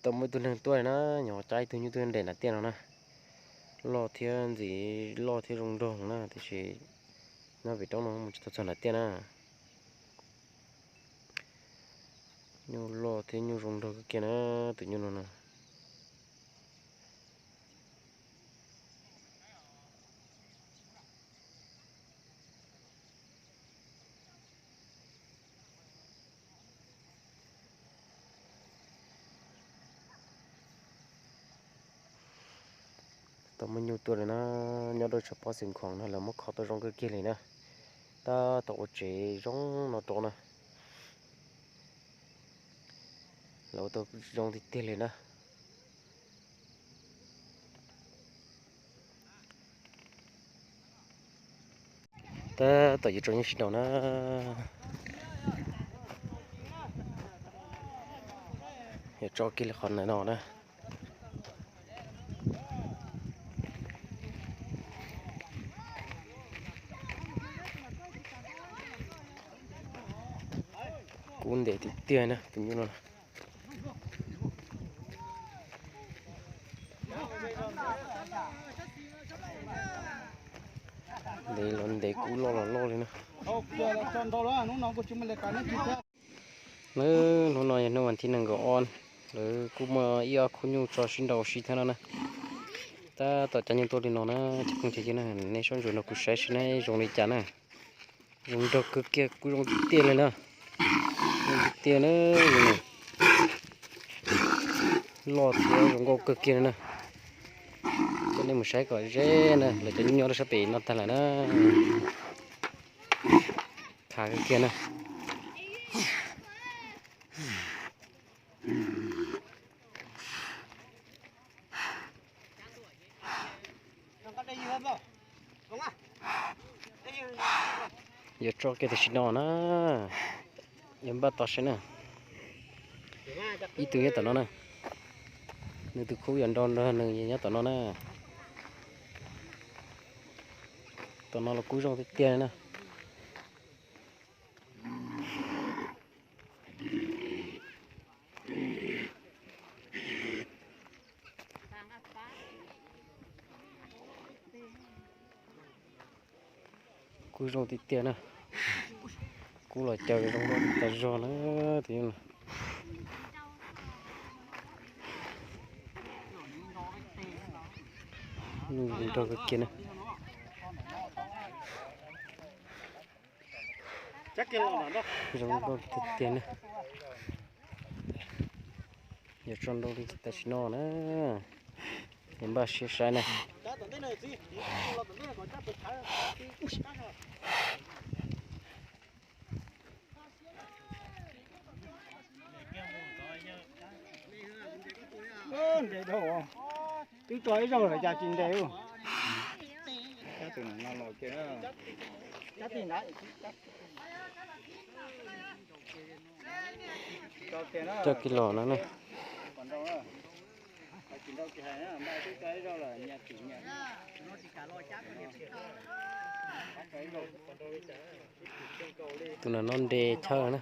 Tau muaj ib tug neeg tuaj na, nyob cab ib tug nyuj tuaj nres nram tiaj no na. Loj thiab ntxim loj thiab zoo nraug na, tiam sis nyob pem roob no mus tsis tau txog nram tiaj na. Nyuj loj thiab nyuj zoo nraug kawg kiag na, tus nyuj no na. Tau muaj nyuj tuaj li na, nyob rau tshav pob xeev khoom no lawv muab kho tau zoo kawg kiag li na. Tab tom ua tsev zoo no rau na. Lawv ua tau zoo tiag tiag li na. Tab tom yuav tso nyuj sib nraus na. Yuav tso kiag li qhov ntawm no na. Kub ntev tiag tiag na tus nyuj no. Ntev los ntev, kub loj los loj li na. Hnub no yog hnub vas thib nees nkaum ob, lawv kuj muaj ib ob khub nyuj tso sib nraus ua si thiab no na. Tab tom cab nyuj tuaj li no na, cov phooj cov ywg na, nej soj ntsuam nrog kuv saib seb neb zoo li cas na. Zoo nraug kawg kiag, kub zoo tiag tiag li na. Zoo tiag tiag na. Loj thiab zoo nkauj kawg kiag li na. Coj nej mus saib kom ze na, lawv cov nyuj nyob rau sab pem no tag lawm na. Khav kawg kiag na. Yuav tso kiag tam sim no na, yuav npaj tos saib na. Ib tug nyob tom no na, nws tus khub yuav nrau nrog nws nyob tom no na. Tom no los kub zoo tiag tiag li na. Kub zoo tiag tiag na. Kub los caw zoo nkauj tas zog na. Tus nyuj no zoo nraug kawg kiag na. Zoo nkauj tiag tiag na. Yuav tso nrau li tam sim no na. Yuav npaj siab saib na. Ntev dhau, twb tso ib zaug lawm cas tsis ntev. Coj kiag los no na. Tus no no nres chaw na.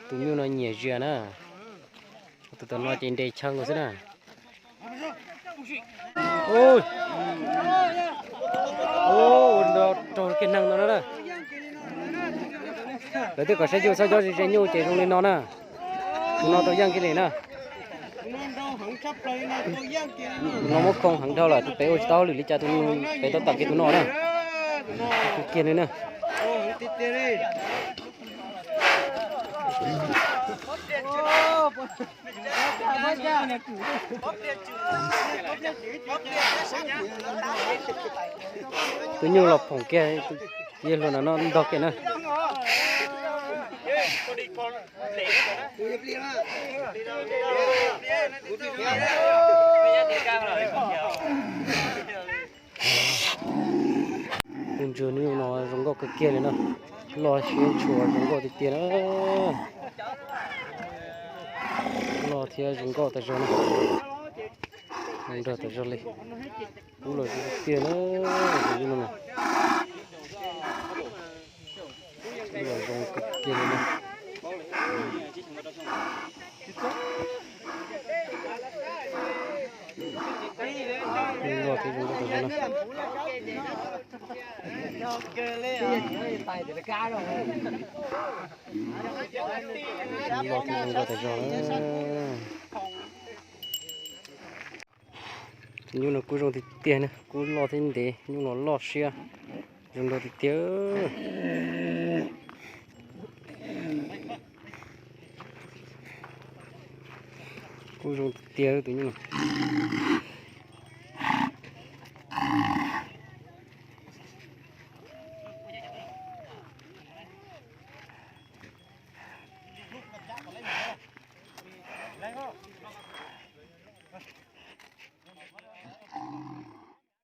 Tus nyuj no nyiam zias na. Tus tom no ces nres chaw nkaus xwb na. Ua rau kiag neeg no na. Lawv twb kom saib yus txhob cov ze nyuj ces zoo li no na. Tus no tau yeej kiag li na. Tus no muab khoom heev dhau lawm, tus pem ua tsis tau hauj lwm li cas, tus pem tau tom kiag tus no na. Kiag li na. Tus nyuj los phoom kiag, yawg hluas no ntog kiag na. Tus ntsuag nyuj no zoo nkauj kawg kiag li na. Loj siab ntshua zoo nkauj tiag tiag na. Loj thiab zoo nkauj tas zog na. Zoo nraug tas zog li. Kub los zoo tiag na. Tus nyuj no. Ces lawm na. Nyuj loj thiab zoo nkauj tag zog na. Nyuj loj thiab zoo nkauj tag zog na. Tus nyuj no kuj zoo tiag tiag na, kuj loj thiab ntev, nyuj los loj siab, zoo nraug tiag tiag. Kuj zoo tiag tiag tus nyuj no.